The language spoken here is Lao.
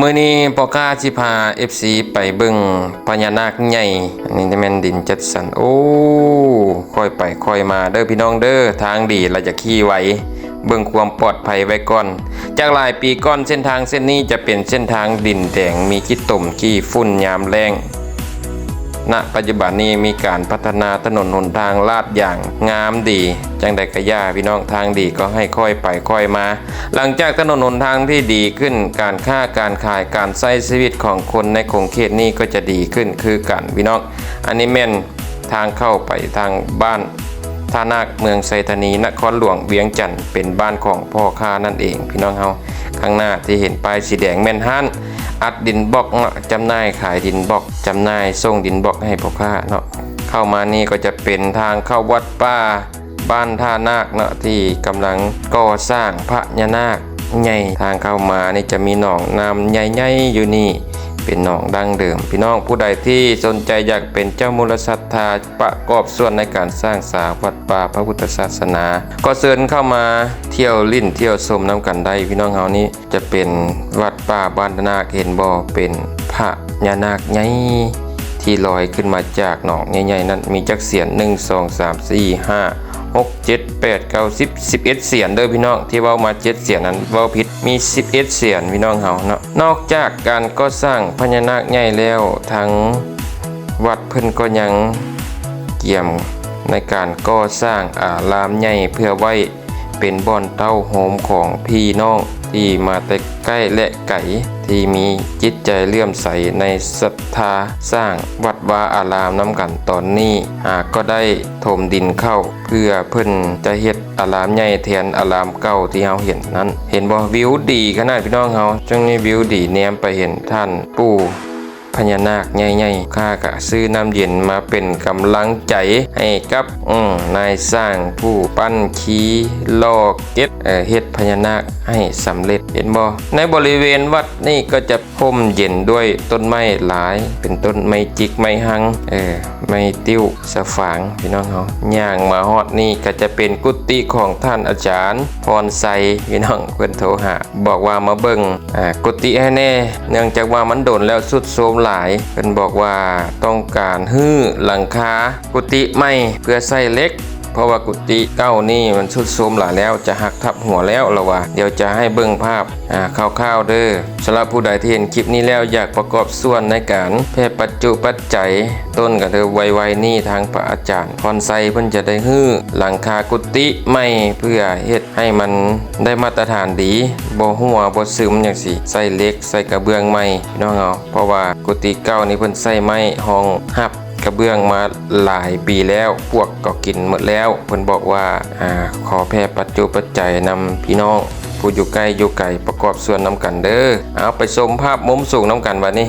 ມື້ນີ້ພໍ່ຄ້າຊິພາເອັຟຊີໄປເບິ່ງພະຍານາກໃຫຍ່. ອັນນີ້ແມ່ນດິນຈັດສັນ. ໂອ້ ຄ່ອຍໄປຄ່ອຍມາເດີພີ່ນ້ອງເດີ. ທາງດີລະຈະຂີ່ໄວ, ເບິ່ງຄວາມປອດໄພໄວ້ກ່ອນ. ຈາກຫຼາຍປີກ່ອນ ເສັ້ນທາງເສັ້ນນີ້ຈະເປັນເສັ້ນທາງດິນແດງ, ມີຂີ້ຕົມຂີ້ຝຸ່ນຍາມແລ້ງ. ນະປັດຈຸບັນນີ້ມີການພັດທະນາຖະໜົນຫົນທາງລາດຢາງງາມດີ. ຈັ່ງໃດກະຢ່າພີ່ນ້ອງ, ທາງດີກໍໃຫ້ຄ່ອຍໄປຄ່ອຍມາ. ຫຼັງຈາກຖະໜົນຫົນທາງທີ່ດີຂຶ້ນ, ການຄ້າການຂາຍ, ການໃຊ້ຊີວິດຂອງຄົນໃນຂົງເຂດນີ້ກໍຈະດີຂຶ້ນຄືກັນພີ່ນ້ອງ. ອັນນີ້ແມ່ນທາງເຂົ້າໄປທາງບ້ານທ່ານາກ, ເມືອງໄຊທານີ, ນະຄອນຫຼວງວຽງຈັນ, ເປັນບ້ານຂອງພໍ່ຄ້ານັ້ນເອງພີ່ນ້ອງເຮົາ. ຂ້າງໜ້າທີ່ເຫັນປ້າຍສີແດງແມ່ນຮ້ານອັດດິນບລັອກເນາະ, ຈຳໜ່າຍຂາຍດິນບລັອກ, ຈຳໜ່າຍສົ່ງດິນບລັອກໃຫ້ພໍ່ຄ້າເນາະ. ເຂົ້າມານີ້ກໍຈະເປັນທາງເຂົ້າວັດປ່າ ບ້ານທ່ານາກເນາະ ທີ່ກຳລັງກໍ່ສ້າງພະຍານາກໃຫຍ່. ທາງເຂົ້າມານີ້ຈະມີໜອງນ້ຳໃຫຍ່ໆຢູ່ນີ້ ເປັນໜອງດັ້ງເດີມ. ພີ່ນ້ອງຜູ້ໃດທີ່ສົນໃຈຢາກເປັນເຈົ້າມູນລະສັດທາ ປະກອບສ່ວນໃນການສ້າງສາວັດວາພະພຸດທະສາສະໜາ ກໍເຊີນເຂົ້າມາທ່ຽວຫຼິ້ນທ່ຽວຊົມນຳກັນໄດ້. ພີ່ນ້ອງເຮົານີ້ຈະເປັນວັດປ່າບ້ານທ່ານາກ, ເຫັນບໍ່ ເປັນພະຍານາກໃຫຍ່ທີ່ລອຍຂຶ້ນມາຈາກໜອງໃຫຍ່ໆນັ້ນ. ມີຈັກສຽນ? ໜຶ່ງ ສອງ ສາມ ສີ່ ຫ້າ ຫົກ ເຈັດ ແປດ ເກົ້າ ສິບ ສິບເອັດສຽນເດີພີ່ນ້ອງ. ທີ່ເວົ້າມາເຈັດສຽນນັ້ນເວົ້າຜິດ, ມີສິບເອັດສຽນພີ່ນ້ອງເຮົາເນາະ. ນອກຈາກການກໍ່ສ້າງພະຍານາກໃຫຍ່ແລ້ວ, ທາງວັດເພິ່ນກໍຍັງກຽມໃນການກໍ່ສ້າງອາລາມໃຫຍ່ ເພື່ອໄວ້ເປັນບ່ອນເຕົ້າໂຮມຂອງພີ່ນ້ອງທີ່ມາແຕ່ໃກ້ ແລະ ໄກ ທີ່ມີຈິດໃຈເຫຼື້ອມໃສໃນສັດທາສ້າງວັດວາອາລາມນຳກັນ. ຕອນນີ້ຫາກໍໄດ້ຖົມດິນເຂົ້າ ເພື່ອເພິ່ນຈະເຮັດອາລາມໃຫຍ່ແທນອາລາມເກົ່າທີ່ເຮົາເຫັນນັ້ນ. ເຫັນບໍ່ ວິວດີຂະໜາດພີ່ນ້ອງເຮົາ. ຈັ່ງນີ້ວິວດີ, ແນມໄປເຫັນທ່ານປູ່ພະຍານາກໃຫຍ່ໆ. ຂ້າກະຊື້ນ້ຳເຢັນມາເປັນກຳລັງໃຈໃຫ້ກັບ ອືມ ນາຍຊ່າງຜູ້ປັ້ນຄີຫຼໍ່ເກັດ ເຮັດພະຍານາກໃຫ້ສຳເລັດ. ເຫັນບໍ່ ໃນບໍລິເວນວັດນີ້ກໍຈະຮົ່ມເຢັນດ້ວຍຕົ້ນໄມ້ຫຼາຍ, ເປັນຕົ້ນໄມ້ຈິກ ໄມ້ຮັງ ເອີ ໄມ້ຕິ້ວ ສະຝາງ ພີ່ນ້ອງເຮົາ. ຍ່າງມາຮອດນີ້ກໍຈະເປັນກຸຕິຂອງທ່ານອາຈານພອນໄຊ ພີ່ນ້ອງ. ເພິ່ນໂທຫາບອກວ່າມາເບິ່ງ ອາ ກຸຕິໃຫ້ແດ່, ເນື່ອງຈາກວ່າມັນດົນແລ້ວຊຸດໂຊມຫຼາຍ. ເພິ່ນບອກວ່າຕ້ອງການຮື້ຫຼັງຄາກຸຕິໃໝ່ເພື່ອໃສ່ເຫຼັກ, ເພາະວ່າກຸຕິເກົ່ານີ້ມັນຊຸດໂຊມຫຼາຍແລ້ວ, ຈະຫັກທັບຫົວແລ້ວ ລາວວ່າ. ດຽວຈະໃຫ້ເບິ່ງພາບ ອາ ຄ່າວໆເດີ. ສຳລັບຜູ້ໃດທີ່ເຫັນຄລິບນີ້ແລ້ວ ຢາກປະກອບສ່ວນໃນການແຜ່ປັດຈຸປັດໄຈ, ຕົ້ນກະຄືໄວໆນີ້ ທາງພະອາຈານພອນໄຊເພິ່ນຈະໄດ້ຮື້ຫຼັງຄາກຸຕິໃໝ່ ເພື່ອເຮັດໃຫ້ມັນໄດ້ມາດຕະຖານດີ, ບໍ່ຮົ່ວບໍ່ຊຶມຈັ່ງຊີ້. ໃສ່ເຫຼັກ ໃສ່ກະເບື້ອງໃໝ່ ພີ່ນ້ອງເຮົາ, ເພາະວ່າກຸຕິເກົ່ານີ້ເພິ່ນໃສ່ໄມ້ຮອງຮັບ ກະເບື້ອງມາຫຼາຍປີແລ້ວ, ປວກກໍກິນໝົດແລ້ວ. ເພິ່ນບອກວ່າ ອາ ຂໍແຜ່ປັດຈຸປັດໄຈນຳພີ່ນ້ອງຜູ້ຢູ່ໃກ້ຢູ່ໄກ ປະກອບສ່ວນນຳກັນເດີ. ເອົາ ໄປຊົມພາບມຸມສູງນຳກັນບັດນີ້.